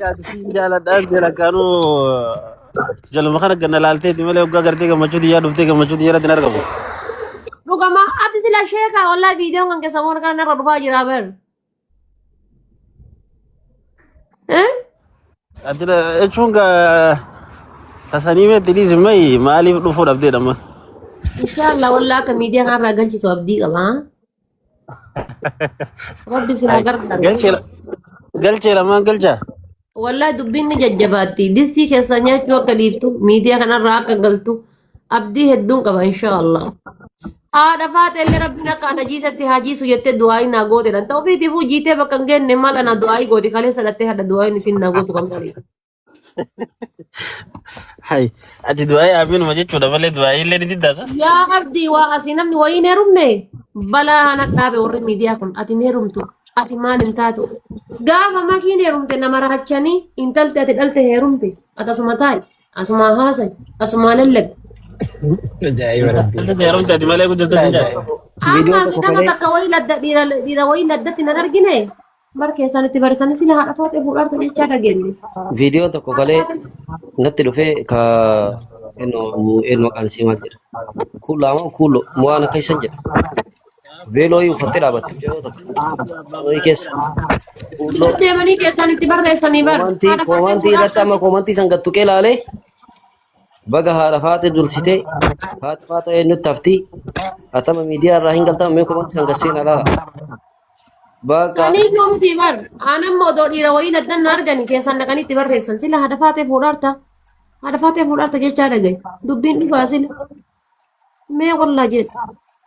Ati siin jaaladhaan jala akkaanuu jaluma kana ganna laalteeti malee hoggaa gartee gammachuu xiyyaa dhuftee gammachuu xiyyaa irratti hin argamu. Dhugama ati sila sheekaa wallahi viidiyoon kan keessa moona kana narra dhufaa jira bar. Eh? Ati jechuun gaa tasanii meetti dhiisi mayi maaliif dhufuu dhabdee dhamma. Inshallah wallahi akka miidiyaa kanarraa galchitu abdii qaba. Rabbi si haa gargaaru. Galchee galchee lamaan galchaa. Wallahi dubbiin ni jajjabaatti. Distii keessa nyaachuu akka dhiiftu, miidiyaa kanarraa akka galtu abdii hedduun qaba inshaallah. Haadha faate illee rabbiin akka ana jiisetti haa jiisu jettee du'aayii naa goote dha. Ta'u ofiitiifuu jiitee bakka hin geenne maal ana du'aayii gooti kaleessa dhattee haadha du'aayiin isin naa gootu kan maali. Hay ati du'aayii amiinuma jechuudha malee du'aayii illee ni diddaasa. Yaa abdii waa asii namni wayii hin heerumne balaa ana dhaabe warri miidiyaa kun ati hin heerumtu ati maal hin taatu gaafa makiin heerumte nama raachanii intalti ati dhalte heerumte ati asuma taa'i asuma haasa'i asuma lallabi. Ajaa'iba rabbii. Intalti heerumte ati malee guddatte sin jaal. Amma Viidiyoo asii tokko nama kalee takka wayii ladda dhiira dhiira wayii laddatti nan argine Bar keessaan itti barisanii sila haadha faatee fuudhaarta jechaa dhageenye. Viidiyoon tokko kalee natti dhufee ka eenyu eenyu maqaan isii maal jedha. Kuulaa moo kuuloo waan akka isan jedha. Veeloo uffattee dhaabatti yeroo tokko. Veeloo keessa. Kuuloo Deemanii keessaan itti barreessanii bar. koomantii Haadha faatee koomantii irratti fuudhaarta. amma koomantii san gad tuqee laalee baga haadha faatee dursitee haati faatee eenyutti haftii atama miidiyaa irraa hin galtama mee koomantii san gad seenaa laala. Bakka Sanii yoomti bar. Aanan odoo dhiira wayii naddan na argani keessaan dhaqanii itti barreessan. Sila haadha faatee fuudhaarta. Haadha faatee fuudhaarta jechaa dhagaye. Dubbiin dhugaa sila. Mee wallaa jedhe.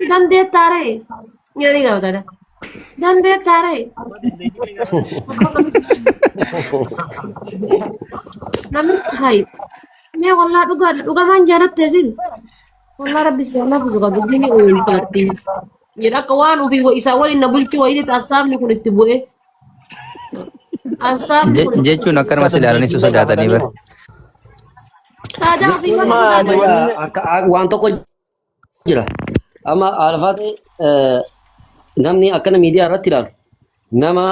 Dandeettaa ree. Jedhanii gaafatadha. Dandeettaa ree. Namni hayi. Mee wallaa dhugaadha dhugamaan jaalatte isin. Wallaa rabbi si haa laafisu ka dubbiin ulfaatti. Jedha akka waan ofii isaa waliin na bulchuu wayiitti assaabni kun itti bu'e. Assaabni kun itti Jechuun bu'e. akkanuma si ilaalanii si sodaatanii bara. Saadaa ofii Jechuun mana maa ati sodaatanii. wanni akka waan tokko jira. Amma alfaate namni akkana miidiyaa irratti ilaalu nama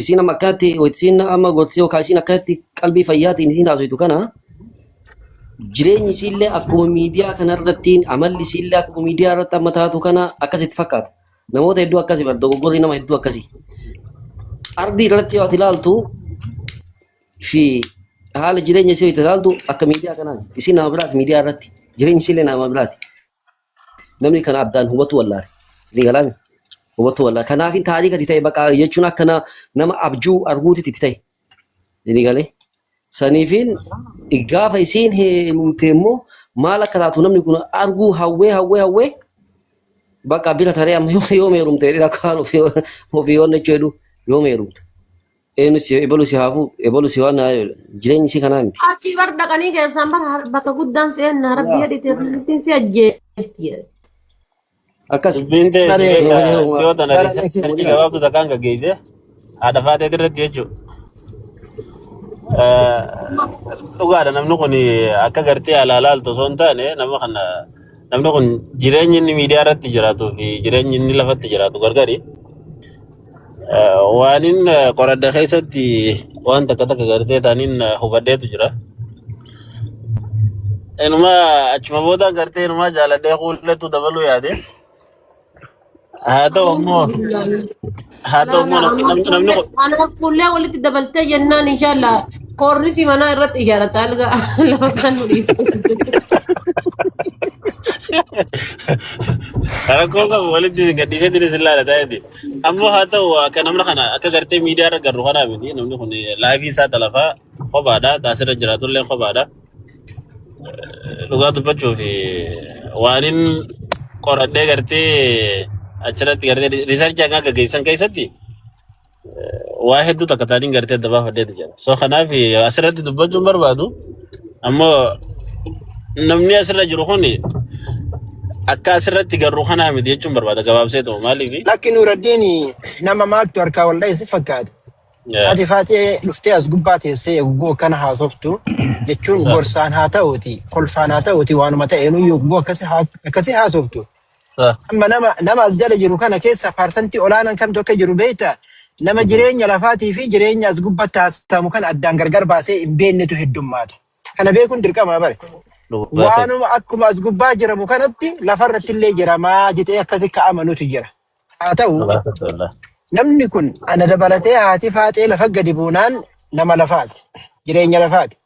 isiin amma akkanatti isiin amma gorsii yookaan isiin akkanatti qalbii fayyaatiin isiin haasoftu kana jireenyi isiillee akkuma miidiyaa kanarratti amalli isiillee akkuma miidiyaa irratti amma taatu kana akkasitti fakkaata. Namoota hedduu akkasii bar dogoggorri nama hedduu akkasii. Ardii irratti yoo ati ilaaltu fi haala jireenya isii yoo ilaaltu akka miidiyaa kanaa isiin nama biraati miidiyaa irratti jireenyi isiillee nama biraati. Namni kana addaan hubatu wallaale. Ni galaami. Hubatu wallaale. Kanaaf taarika itti ta'e baqa jechuun akka nama abjuu arguutitti itti ta'e. Ni galee. Saniifiin gaafa isiin heerumte immoo maal akka taatu namni kun arguu hawwee hawwee hawwee bakka bira taree amma yoom heerumte jedhee akkaan ofii ofii yoon jechuu jedhu yoom heerumte. Eenyu si ebalu si haafuu ebalu si waan jireenyi isii kanaa miti. Achii bar dhaqanii keessaan bar bakka guddaan seenna rabbi jedhite rabbiin si ajjeefti jedhe. Akkas. Dubbiin ta'e Bare beeka Yoo dhiyoo tana bara riisarchii gabaabdu takkaan gaggeesse haadha faatee irratti jechuudha. Dhugaadha namni kun akka gartee alaa laaltu osoo hin taane nama kana namni kun jireenyi inni miidiyaa irratti jiraatuu fi jireenyi inni lafatti jiraatu gargari. Waan inni qoradda keessatti waan takka takka gartee taaniin hubadheetu jira. Inuma achuma booda gartee inuma jaaladhee kuulletu dabaluu yaade. Haa ta'u ammoo haa ta'u ammoo namni namni namni kun Anaaf fuullee walitti dabaltee jennaan inshallah koornisi manaa irratti ijaarrata alga lafa kan nu dhiisu. Rakkoo qabu walitti gadhiisee isin laala taa'eeti. Ammoo haa ta'u akka namni kana akka gartee miidiyaa irra garru kanaa miti namni kun laayivii isaa talafaa kophaadha taasirra jiraatullee kophaadha. Dhugaa dubbachuuf waanin qoradhee gartee achirratti gartee riisarchii akka gaggeessan keessatti waa hedduu takka taaniin gartee adda baafadheetu jira. So kanaaf asirratti dubbachuun barbaadu ammoo namni asirra jiru kun akka asirratti garuu kanaa miti jechuun barbaada gabaabseetuma maaliif Lakki Nuuraddiin nama maaltu harkaa wal dha'e si fakkaata. Ati faatee dhuftee as gubbaa teessee eeguggoo akkana haasoftu jechuun gorsaan haa ta'uuti kolfaan haa ta'uuti waanuma ta'een eeguggoo akkasi haasoftu. Amma nama nama as jala jiru kana keessa paarsantii olaanaan kamtu akka jiru beektaa? Nama jireenya lafaatii fi jireenya as gubbatti haasamu kan addaan gargar baasee hin beeknetu heddummaata. Kana beekuun dirqama bare. Dhugaa ta'e. Waanuma akkuma as gubbaa jiramu kanatti lafarratti illee jiramaa jedhee akkasi ka'amanutu jira. Haa ta'u Dhugaa ta'e wallahi. namni kun ana dabalatee haati faaxee lafa gadi buunaan nama lafaati. Jireenya lafaati.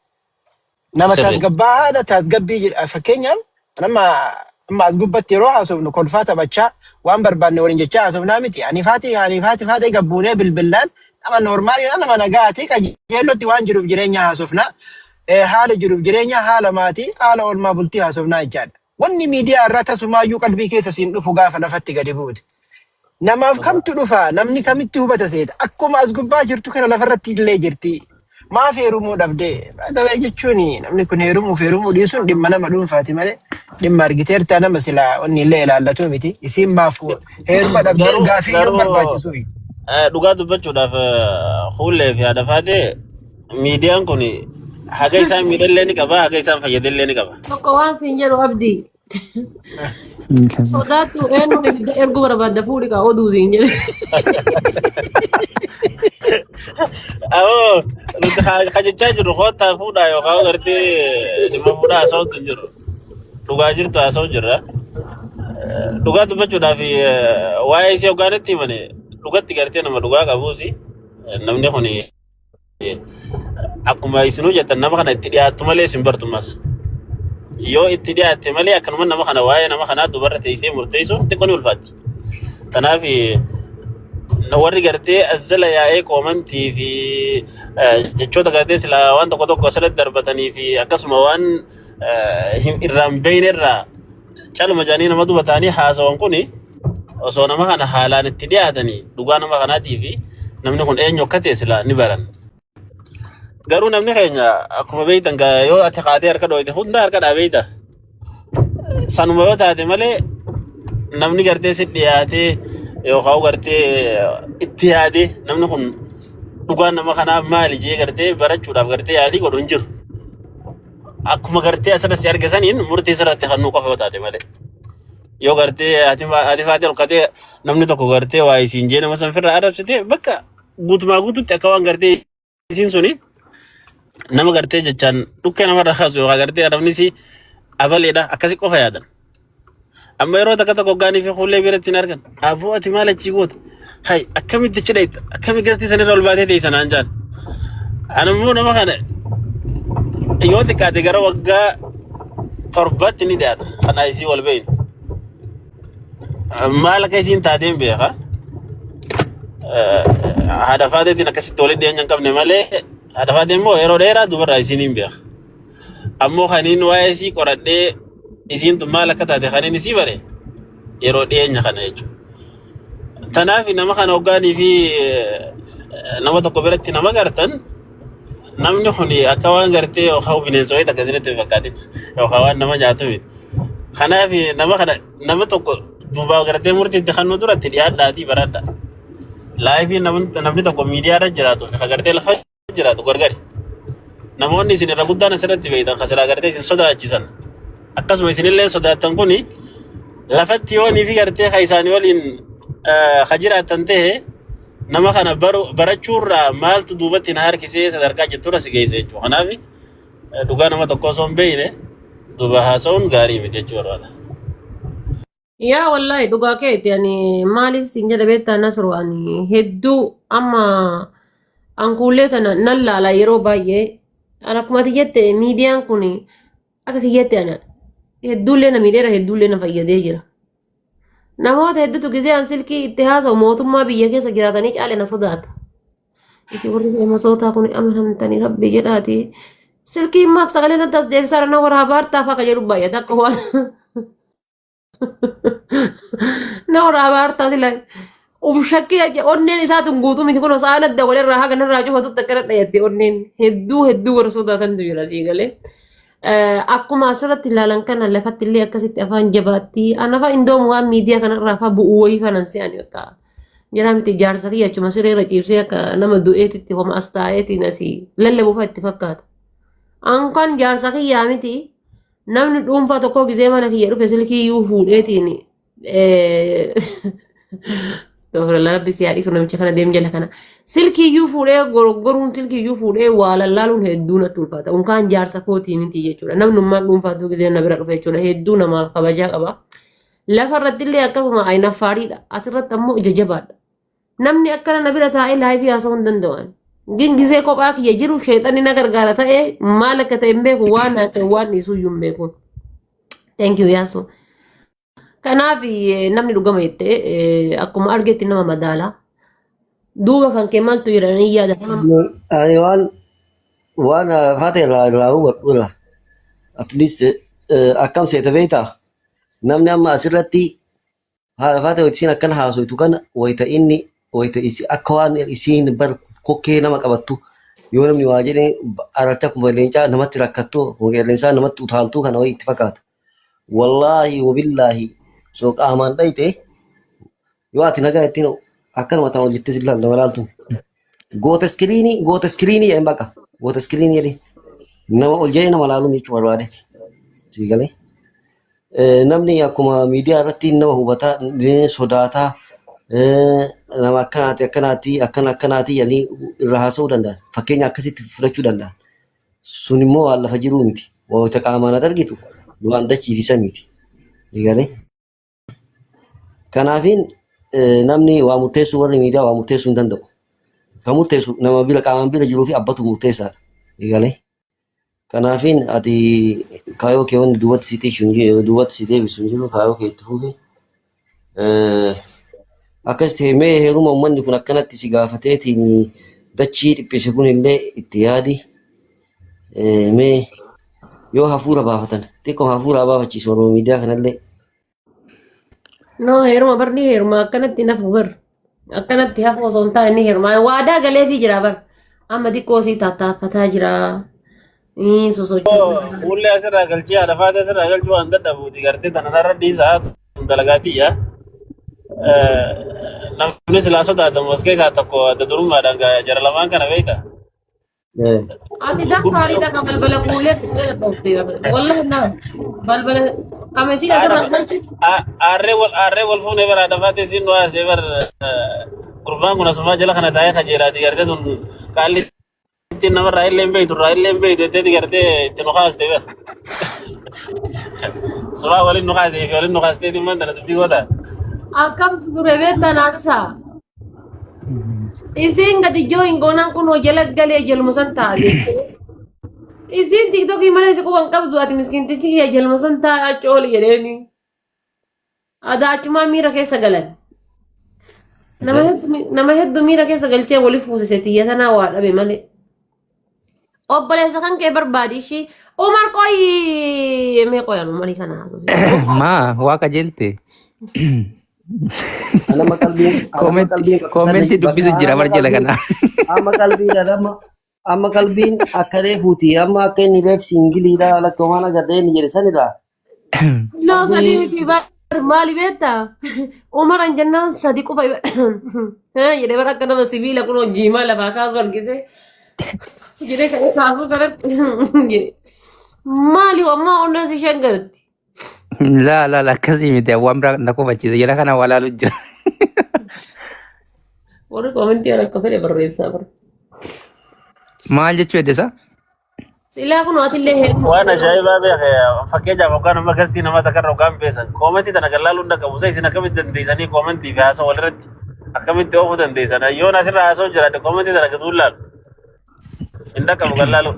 Nama Sirrii. tasgabbaa'aadha tasgabbii jedha. Fakkeenyaaf nama amma as gubbatti yeroo haasofnu kolfaa taphachaa waan barbaanne waliin jechaa haasofnaa miti. Ani faati ani faati faaxee gabbuunee bilbillaan nama noormaaliidha nama nagaati qajeellotti waan jiruuf jireenya haasofnaa. Haala jiruuf jireenya haala maatii haala oolmaa bultii haasofnaa jechaadha. Wanni miidiyaa irraa tasumaayyuu qalbii keessa siin dhufu gaafa lafatti gadi buute. Namaaf kamtu dhufa? Namni kamitti hubata seeta? Akkuma as gubbaa jirtu kana lafarratti illee jirti. Maaf heerumuu dhabdee? Baay'ee jechuun namni kun heerumuuf heerumuu dhiisuun dhimma nama dhuunfaati malee dhimma argiteertaa nama silaa wanni illee ilaallatu miti. Isiin maaf heeruma dhabdeen Garuu gaafii iyyuu hin garuu barbaachisu. dhugaa dubbachuudhaaf fuullee fi haadha faatee miidiyaan kun haga isaan miidhallee ni qaba haga isaan fayyadallee ni qaba. Tokko waan siin jedhu abdii. Sodaattu eenyuun ibidda erguu barbaadda fuudhi kaa oduu siin jedhe. Awoo nuti ka jechaa jirru koottaa fuudhaa yookaan gartee dhimma fuudhaa haasa'uutu hin jiru. Dhugaa jirtu haasa'u jirra. Dhugaa dubbachuudhaaf waa'ee isii hoggaanitti himane dhugatti gartee nama dhugaa qabuusi namni kun Akkuma isinuu jettan nama kana itti dhiyaattu malee isin bartummas. Yoo itti dhiyaatte malee akkanuma nama kana waa'ee nama kanaa dubarra teessee murteessuun xiqqoo ni ulfaatti. Kanaaf warri gartee as jala yaa'ee koomantii fi jechoota gartee silaa waan tokko tokko asirratti darbatanii fi akkasuma waan irraa hin beekne irraa caluma jedhanii nama duba ta'anii haasawan kuni osoo nama kana haalaan itti dhiyaatanii dhugaa nama kanaatii fi namni kun eenyu akka ta'e silaa ni baran. Garuu namni keenya akkuma beektan gaa yoo ati kaatee harka dhooyte hunda harka dhaa beekta. Sanuma yoo taate malee namni gartee si dhiyaatee yookaan gartee itti yaadee namni kun dhugaan nama kanaa maali jee gartee barachuudhaaf gartee yaalii godhu hin jiru. Akkuma gartee asirra si arge saniin murtii sirratti kannuu qofa yoo taate malee. Yoo gartee ati faatee ol katee namni tokko gartee waa isiin jee nama san firraa arrabsite bakka guutumaa guututti akka waan gartee isiin suni nama gartee jechaan dhukkee namarra kaasu yookaan gartee arrabni isii abaleedha akkasi qofa yaadan. Amma yeroo takka tokko hoggaanii fi fuullee biratti hin argan. Aboo ati maal achii goota? Hay akkamitti achi dhayxa? Akkami gastii sanirra ol baatee teessa naan jaan. Ani immoo nama kana yoo xiqqaate gara waggaa torbatti ni dhiyaata. Kana isii wal beeynu. Maal akka isiin taateen beeka. Haadha faateetiin akkasitti walitti dhiyeenya hin qabne malee haadha faateen immoo yeroo dheeraa dubarraa isiin hin beeka. Ammoo kaniin waa'ee isii qoradhee isiin tun maal akka taate kaniin isii bare yeroo dhiyeenya kana jechuudha. Tanaaf nama kana hoggaanii fi nama tokko biratti nama gartan namni kun akka waan gartee yookaan bineensa wayii takka isinitti hin fakkaatin yookaan waan nama nyaatu miti. Kanaaf nama kana nama tokko duubaa gartee murtiitti kannuu duratti dhiyaadhaatii baradha. Laayifii namni tokko miidiyaa irra jiraatu fi gartee lafa jiraatu gargari. Namoonni isin irra guddaan asirratti beektan kan silaa gartee isin sodaachisan akkasuma isinillee sodaattan kuni lafatti yoonii fi gartee kan isaanii waliin ka jiraattan ta'e nama kana barachuurraa maaltu duubatti na harkisee sadarkaa jetturra si geessa jechuudha. Kanaaf dhugaa nama tokko osoo hin beekne duuba haasa'uun gaarii miti jechuu barbaada. Yaa wallaahi dhugaa keeti ani maaliif siin jedha beektaa Nasru ani hedduu amma ankuullee tana nan laala yeroo baay'ee an akkuma ati jette miidiyaan kun akka kiyyatti ana hedduullee na miidheera hedduullee na fayyadee jira. Namoota hedduutu gizee an silkii itti haasa'u mootummaa biyya keessa jiraatanii caale na sodaata. Isin warri feemasootaa kun amanamtanii rabbi jedhaati. Silkiin maaf sagalee natti as deebisaa na waraabaa hartaaf akka jedhu baay'ata akka waan. Na waraabaa hartaa sila. Uf shakkii onneen isaa tun guutuu miti kun osoo adda walirraa haga narraa cufatutti akkana dhayatte onneen hedduu hedduu warra sodaatantu jira sii galee. Akkuma asirratti ilaalan kana lafatti illee akkasitti afaan jabaatti. Anafa indoomu waan miidiyaa kanarraa faa bu'uu wayii kanan se'an bakka. Jira miti jaarsa kiyya achuma sireerra ciibsee akka nama du'eetitti homa as taa'eetiin asii lallabu fa'a itti fakkaata. Ankan jaarsa kiyyaa miti namni dhuunfaa tokko gizee mana kiyya dhufe silkii iyyuu fuudheetiin Astaghfirullah, rabbi si haadhisu namicha kana deem jala kana. Silkiyyuu fuudhee gorgoruun, silkiyyuu fuudhee waa lallaaluun hedduu natti ulfaata. Unkaan jaarsa kootii miti jechuudha. Namnummaan dhuunfaatu gisee na bira dhufe jechuudha. Hedduu namaaf kabajaa qaba. Lafa irratti illee akkasuma ayinaffaariidha. Asirratti ammoo ija jabaadha. Namni akkana na bira taa'ee live haasa'uu hin danda'u. Gin gisee kophaa kiyya jiru sheexanni na gargaara ta'ee maal akka ta'e hin beeku, waan haasa'e waan dhiisuu iyyuu hin beeku. Thank you, Yaasu. Kanaaf namni dhugama jettee akkuma argetti nama madaala. Duuba kan kee maaltu jedhanii yaada. Ani waan haate irraa hubadhu irraa at least akkam seeta beektaa, namni amma asirratti haadha faate isiin akkana haasoytu kana wayita inni wayita isi akka waan isiin bar kokkee nama qabattu, yoo namni waa jedhe arratti akkuma leencaa namatti rakkattu, akkuma qeerrensaa namatti utaaltuu kana wayi itti fakkaata. Wallaahi wabillaahi soo qaamaan dhayite yoo ati nagaa ittiin akkanuma ta'an hojjettee si ilaalu nama laaltu. Goota iskiriinii, goota iskiriinii jedhan, bakka goota iskiriinii jedhee nama ol jedhee nama laaluun jechuu barbaadeeti. Sii galee. Namni akkuma miidiyaa irratti nama hubataa, sodaataa, nama akkanaati akkanaati akkana akkanaati jedhanii irra haasa'uu danda'an. Fakkeenya akkasitti fudhachuu danda'an. Sun immoo waan lafa jiruu miti. Wayita qaamaan ati argitu waan dachii fi samiiti. Sii galee. Kanaafiin namni waa murteessuu, warri miidiyaa waa murteessuu hin danda'u. Kan murteessu nama bira qaamaan bira jiruu fi abbatu murteessaadha. Sii galee. Kanaafiin ati kaayoo kee wanni duubatti si tiishu hin jiru, duubatti si deebisu hin jiru, kaayoo kee itti fufi. Akkas ta'e mee heeruma uummanni kun akkanatti si gaafateetiin dachii dhiphise kun illee itti yaadi. Mee yoo hafuura baafatan xiqqoo hafuura baafachiisu Oromoo miidiyaa kanallee. No, heeruma barni heeruma akkanatti nafu bar. Akkanatti hafu osoo hin taane ni heeruma. Waadaa galeefii jira bar. Amma xiqqoo sii tattaaffataa jira. Sosochii. Fuullee asirraa galchee haadha faatee asirraa galchuu waan dadhabuuti gartee tana narra dhiisaa tun dalagaatiyya. Namni silaa sodaatamu as keessaa tokko adda durummaadhaan jara lamaan kana beekta. Ati daffaariidha kan balbala fuullee dhoofte. Wallahi na balbala kama isii asirraa galchitu. Aarree wal fuunee bara haadha faatee siin nu haasee bar gurbaan kun asumaa jala kana taa'ee kajeelaati gartee tun qaalli ittiin namarraa illee hin beektu, irraa illee hin beektu jetteeti gartee itti nu kaaste bar. Sumaa waliin nu kaasee fi waliin nu kaasteeti immoo tana dubbii goota. Akkamtu ture beektaa naasisa. Isiin gadi join goonaan kun jala galee jaluma san ta'a beektee. Isiin TikTokii malee si quban qabdu, ati miskiintichi kiyya jaluma san ta'a achi ooli jedheeni. Adaa achumaa miira keessa galan. Nama hedduu miira keessa galchee wali fuusise tiyya tanaa waa dhabe malee. Obboleessa kan kee barbaadi ishii. Umar qoyi mee qoyan Umarii kana haasofne. Maa waa qajeelte. Anama qalbiin anama Comment qalbiin bakka Comment dubbisu bakka jira amma bar jala qalbiin kana. Amma qalbiin amma amma qalbiin akka reefuuti, amma akka inni reef singleiidha lakka waan agarree inni jedhe sanirraa. No, sadii Qalbii miti bar, maali beektaa? Umaran jennaan sadi qofa jedhee bar, akka nama sibiila kun jiimaa lafaa kaasu argite jedhee kan kaasuu kanatti jedhe. Maali ammaa onneen isheen galti? Laa laa laa, akkasii miti, waan biraa na kofachiise, jala kana waa laalu jira. Warri commentii akka fedhe barreessaa bara. Maal jechuu heddesaa? Silaa kun atillee heeruma. Waan ajaa'ibaa beeke, fakkeenyaaf hoggaan amma gastii nama takka irra hoggaan beesan commentii tana gallaaluu hunda qabu isa isin akkamitti dandeessanii commentii fi haasoo walirratti akkamitti oofuu dandeessan? Yoon asirra haasoo jiraadhe commentii tana gadu laalu hin dhaqqabu gallaalu.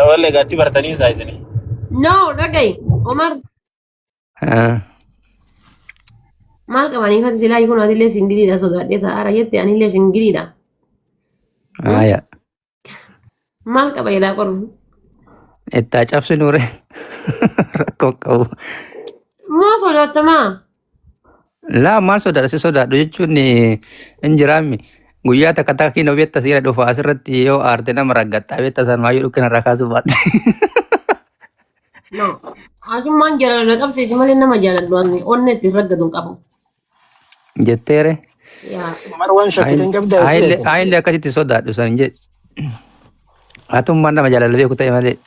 Wallee gaatti bartanii isaa isini. No, dhaga'i. Omar maal qabanii fati silaa kun atillee singleiidha sodaadhee taa'aara jette, anillee singleiidha. Aya. Maal qaba jedhaa qoru. Ittaa cabsinuure, rakkoo qabu. Maa sodaattamaa? Laa, maal sodaadha? Si sodaadhu jechuun hin jiraammi. Guyyaa takka takka kinoo beekta siira dhufa asirratti yoo aarte nama raggaxxaa beekta, san maayyuu dhukkina irraa kaasuu baatte. No. Asummaan jaalala na qabsiisi malee nama jaaladhu ani onnee ittiin raggatu hin qabu. Jetteere. Yaa. Umar, waan shakkitan qabdaa Ayillee seete. ayillee akkasitti sodaadhu san jedhe. Atummaan nama jaalala beeku ta'e malee.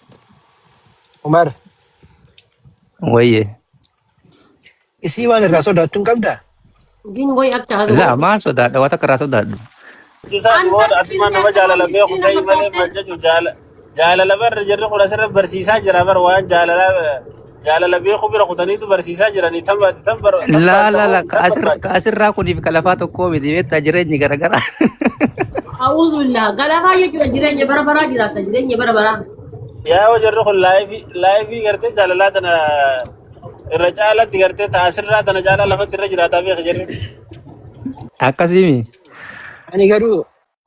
Umar. Wayyee. Isii waan irraa sodaattu hin qabdaa? Gin way akka Laa maal sodaadha waan takka irraa sodaadhu. Isaati An booda ati kan nama jaalala beeku miskiina ta'ii malee fakkaattee maal jechuun jaalala barra jirri kun asirra barsiisaa jira bara waan jaalala jaalala beeku bira kutaniitu barsiisaa jiranii tan baate tan bar tan Laa baate laa laa tan barbaade. ka asirraa kuniif ka lafaa tokkoo miti beektaa jireenyi garagaraa. A'uuzu billah. Galafaa jechuudha jireenya bara baraa jiraata jireenya bara baraa. Yaa yoo jirri kun laayifii laayifii gartee jaalalaa tana irra caalatti gartee taasirraa tana caalaa lafatti irra jiraataa beeka jirri. Akkasii Ani garuu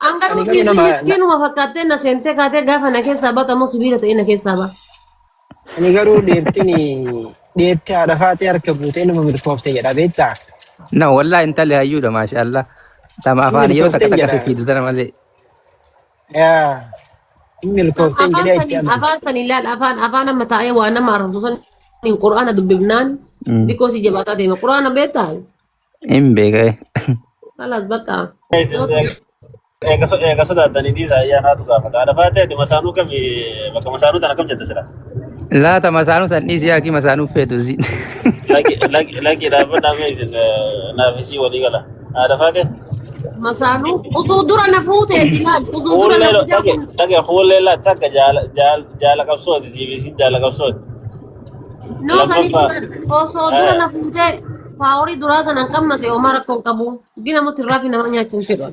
An garuu ani garuu dhiirri nama miskiinuma fakkaattee na seentee kaatee gaafa na keessaa baatu ammoo sibiila ta'ee na keessaa ba'a. Ani garuu dhiirtin dhiirti haadha faatee harka buutee nama milkoofte jedha beektaa? Na wallahi intalli hayyuudha maashaallah. Tama Hin afaan yeroo takka milkoofteen takka jedha. fiffiidu tana malee. Yaa hin milkoofteen Afaan jedhee itti saniin amana. afaan saniin laal afaan afaan amma taa'ee waa nama arrabsu saniin qur'aana dubbifnaan bikoo si jabaataa deema. Qur'aana beektaa? Hin beeka. Kalaas bakka. Eega sodaattanii dhiisa ayyaanaatu gaafata. Haadha faatee ati masaanuu kami bakka masaanuu tana kam jette sila? Laata masaanuu san dhiisi yaakii masaanuu feetu si. Laki laki laki dhaabbadhaa mee isin naaf isii walii gala. Haadha faatee. Masaanuu utuu dura na fuuteeti laal utuu dura na Fuullee fuutee dhage kun dhage fuullee laa takka jaala jaala jaala qabsooti siif isin jaala qabsooti. noo sanitti Lammaffaa. bar osoo dura na fuutee paaworii duraa sana hin qammase homaa rakkoo hin qabu. Gina muti irraa fi nama nyaachuu hin fedhu.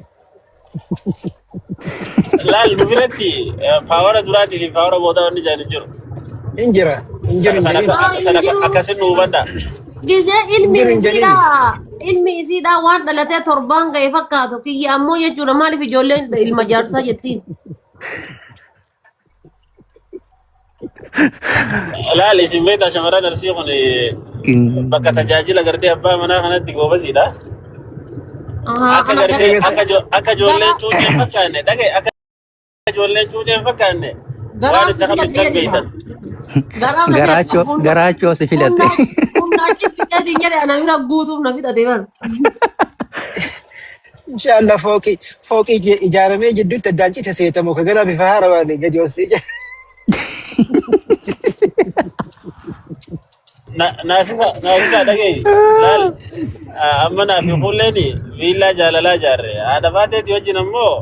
Laal nu biratti paawara duraatii fi paawara boodaa wanni jaan hin jiru. Hin jira hin jiru hin Sana jedhin. Haa hin sana jiru. akkasin nu hubadha. Gizee Hin ilmi jiru hin jedhin. isiidhaa ilmi isiidhaa waan dhalatee torbaan ga'e fakkaatu kiyya ammoo jechuudha maaliif ijoolleen ilma jaarsaa jettiin. Laal isin beektaa shamarran arsii kun bakka tajaajila gartee abbaa manaa kanatti goobasiidha. Ahaa Akka ana gartee garee akka akka ijoolleen garaa cuucee hin fakkaanne dhagaye akka ijoolleen cuucee hin fakkaanne waan garaaf itti si kan filadhe bittan jedhe beektan. garaaf na filadhe Garaachoo humna garaachoo si humna filate. humna achi fixeetiin jedhe ana bira guutuuf na fixate bar. Inshallah fooqii fooqii ijaaramee jidduutti addaan cite seetamu ka gara bifa haarawaan gadi hossee jira. Naasisa naasisa dhagaye laal amma naaf fuulleen viillaa jaalalaa ijaarre haadha faateeti wajjin ammoo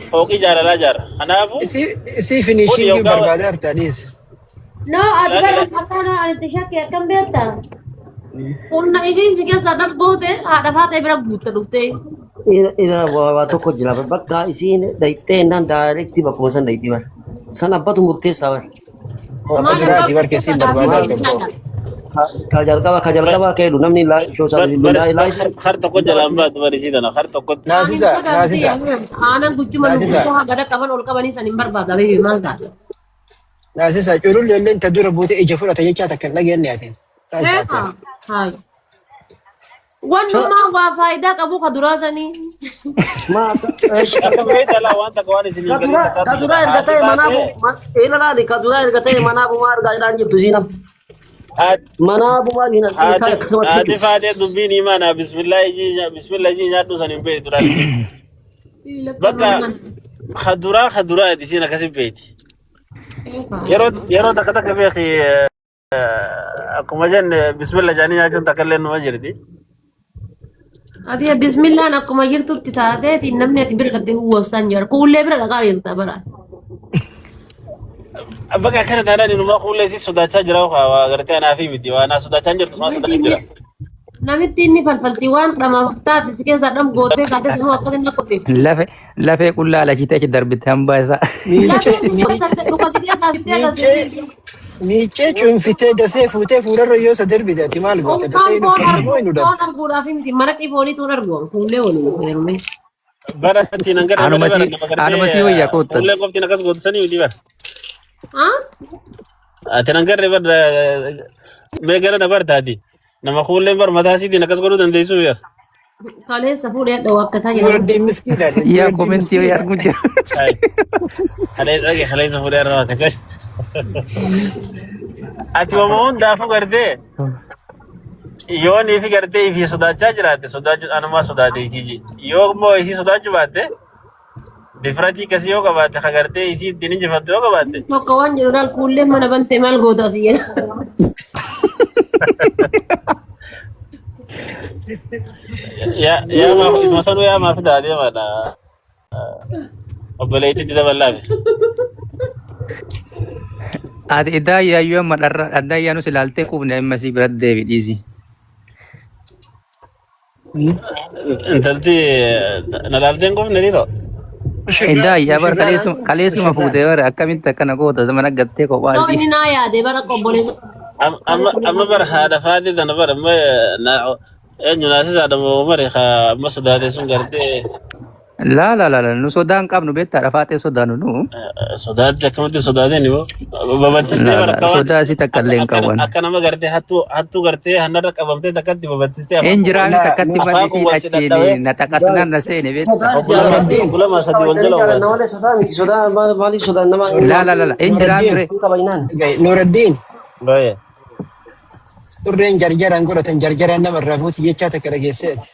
fooqii jaalalaa ijaarra. Kanaafuu Isii isii kun finishiingii yoggaa barbaada harta dhiis. No ati laal bara akkana ani itti shakke akkam beektaa? Humna isiin si keessaa dhabgoote haadha faatee bira guutte dhuftee. Ira waa tokko jira bakka isiin dhayxee naan daayirektii bakkuma san dhayxii bar. San abbatu murteessaa bar. Abba Maal abbaa duraati barkee murteessaa siin dhaabbii barbaada Maal harta bro. deemsaadha. ka jalqaba ka jalqaba ka jedhu namni bar bar har tokko jalaan baatu barisii tana har tokkotti. Ani Naasisa sodaatee naasisa aanan guchuma naasisa lubbuu hagada qaban ol qabanii san hin barbaada beebi maal taate. naasisa culullee illee ta dura buute ija fudhata jechaa takka hin dhageenye atiin. Maal Eeqa. taate? Hayi. Wannummaa waa faayidaa qabu ka duraa sanii. Ma Akka beektaa laa waan takka waan isin hin galin kadura takkaatu kadura jira. erga Haati ta'e manaa baatee ila laali kadura erga ta'e manaa bumaa argaa jedhaan jirtu isiin amma. haati Manaa bumaa hin argine haati akkasumatti haati jechuudha. faatee dubbiin himaa bismillah ijii bismillah ijii nyaadhu san hin beektu laal isin. Bakka kaduraa kaduraa isiin akkasi beekti. Yeroo yeroo takka takka beeki akkuma jenne bismillah jedhanii nyaachuun takka illee numa jirti. Ati bismillaan akkuma jirtutti taateeti namni ati bira dhattee huwwassaan jira. Kuullee bira dhaqaa jirta bara. Bakka akkana taanaan inumaa kuullee si sodaachaa jira waa gartee anaa fi miti waa naa sodaachaa hin jirtu sumaa Namitti sodaachaa inni jira. namitti inni falfalti waan dhamaaf taate si keessaa dham gootee kaatee sinuu akkasin na qoteefti. Lafe lafee qullaa alashitee achi darbitte hambaa isaa. Miiccee Lafee miiccee dhuka si keessaa sittee miiccee agarsiifti. miiccee cuunfitee dasee fuutee fuularra yoo isa darbite ati maal goota Unkaan dasee hin foon uffatte argu moo hin foon udatte? arguudhaaf miti maraqii fooniituun argu kuullee waliin heerume. Bara ittiin hanga Anuma malee bara si nama anuma si gartee wayya koottati. fuullee qoftiin akkas gootu sanii miti bara. Ah? Ati nan garree bara mee gara na bartaati. Nama fuulleen bar mataa isiitiin akkas godhuu dandeessuu yaa. Kaleessa fuudhee hadha waakkataa jedhama. Nuraddiin miskiina Yaa Nuraddiin komentii wayya miskiina. arguu jira. Halee dhage halee na fuudhee irraa akkas. Ati wama hundaafuu gartee yoo niifi gartee ifii sodaachaa jiraatte sodaachuu anumaa sodaate isii ji. Yoo immoo isii sodaachuu baatte difratii akkasii yoo qabaatte ka gartee isii ittiin injifattu yoo qabaatte Tokko waan jedhu laal kuullee mana bantee maal goota asii jedha. Yaa yaa maaf isuma sanuu yaa maaf fidaa deemaadha. Obboleettiitti dabalaafi. Ati iddaa yaayyuu amma dharra addaa yaanus ilaaltee quufne amma si biratti deebi dhiisi. Intalti na laalteen qofne dhiiroo. Iddaa yaa bara Mushurraadhaan kaleessuma kaleessuma mushurraa. fuutee bara akkamitti akkana goota mana gattee kophaa Yoo isii. inni naa yaade bara obboleessa Amma amma bara haadha faadii tana bara amma na eenyu naasisaadha moo mari haa amma sodaate sun gartee Laa laa laa laa, nu sodaa hin qabnu beektaa dhafaaxee sodaannu nu. Sodaatti akkamitti sodaateen immoo babal'istee Laa laa bara akka waan sodaa isii takka illee hin akka qaban. akka nama gartee hattuu hattuu gartee hannarra qabamtee takkatti babal'istee afaan Hin jiraami Laa takkatti afaan malli isiin quwwan si achiin dhadhawee na taqasnaan na seene beektaa. Sodaa obbo lama Nuraddiin obbo lama sadii wal jala jaalanna obaate. malee sodaa miti sodaa maaliif sodaan nama Laa laa laa laa hin jiraami Nuraddiin ree. qabaynaan. Nuraddiin Baay'ee. Surreen jarjaraan godhatan jarjaraan nama irraa buuti jechaa takka dhageesseeti.